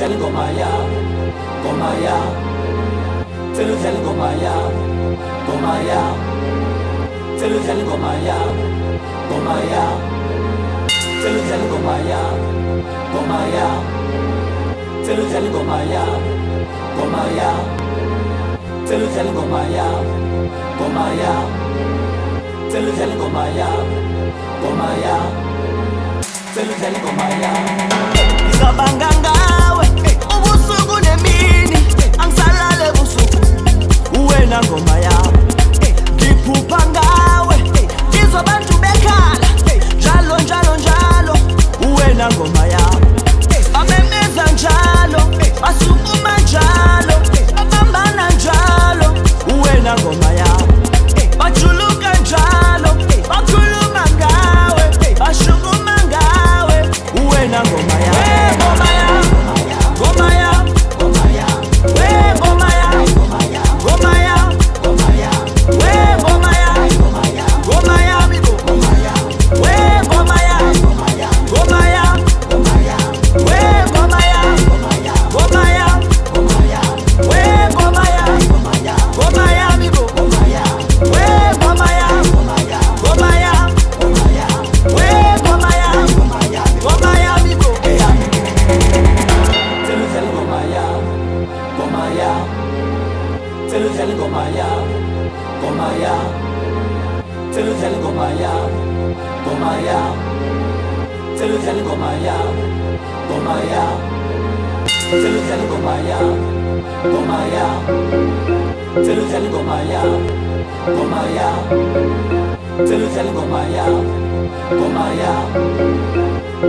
udlala ingoma yami, ngoma yami. Cela udlala ingoma yami, ngoma yami. Cela udlala ingoma yami, ngoma yami. Cela udlala ingoma yami, ngoma yami. Cela udlala ingoma yami, ngoma yami. Cela udlala ingoma yami, ngoma yami. Cela udlala ingoma yami, ngoma yami. Cela udlala ingoma yami. Ngicabanga ngawe ubusuku nemini, angisalale busuku uwena ngoma yami. Ngiphupha ngawe, ngizwa abantu bekhala njalo njalo njalo, uwena ngoma yami. Bamemeza njalo, basukuma njalo, babambana njalo, uwena ngoma yami. Bajuluka njalo, bakhuluma ngawe, bashukuma ngawe, uwena ngoma yami. Ngoma yami, ngoma yami, we ngoma yami, ngoma yami, we ngoma yami, ngoma yami bo, we ngoma yami, ngoma yami, we ngoma yami, ngoma yami, we ngoma yami, ngoma yami bo, we ngoma yami, ngoma yami, we ngoma yami, ngoma yami bo. Cela udlala ingoma yami, ngoma yami. Cela udlala ingoma yami, ngoma yami. Cela udlala ingoma yami, ngoma yami. Cela udlala ingoma yami, ngoma yami. Cela udlala ingoma yami, ngoma yami. Cela udlala ingoma yami, ngoma yami. Cela udlala ingoma yami, ngoma yami.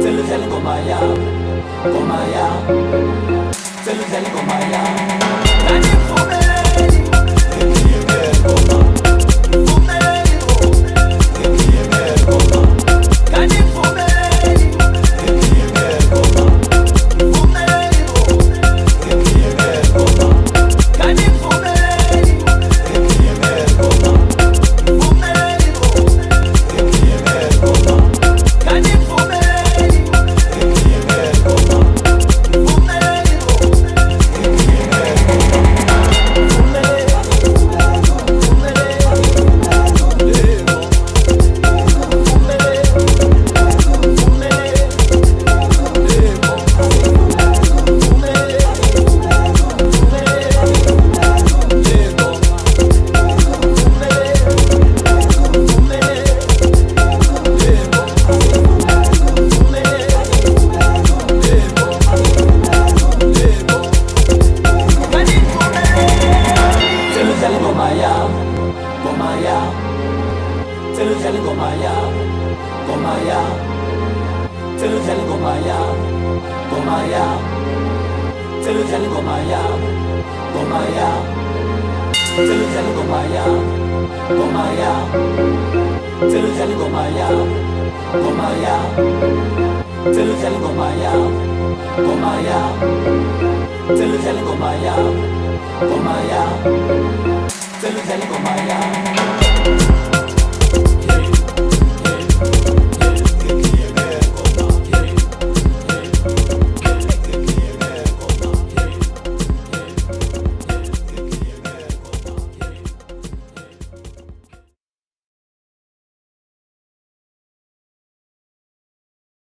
Cela udlala ingoma yami, ngoma yami. Cela udlala ingoma yami. Kangivumeleli, ngivumeleli bo, kangivumeleli, ngivumeleli bo, kangivumeleli, ngivumeleli bo, kangivumeleli, ngivumeleli bo. Cela udlala ingoma yami, ngoma yami. Cela udlala ingoma yami, ngoma yami. Cela udlala ingoma yami, ngoma yami. Cela udlala ingoma yami, ngoma yami. Cela udlala ingoma yami, ngoma yami. Cela udlala ingoma yami, ngoma yami. Cela udlala ingoma yami, ngoma yami. Cela udlala ingoma yami, ngoma yami. Cela udlala ingoma yami.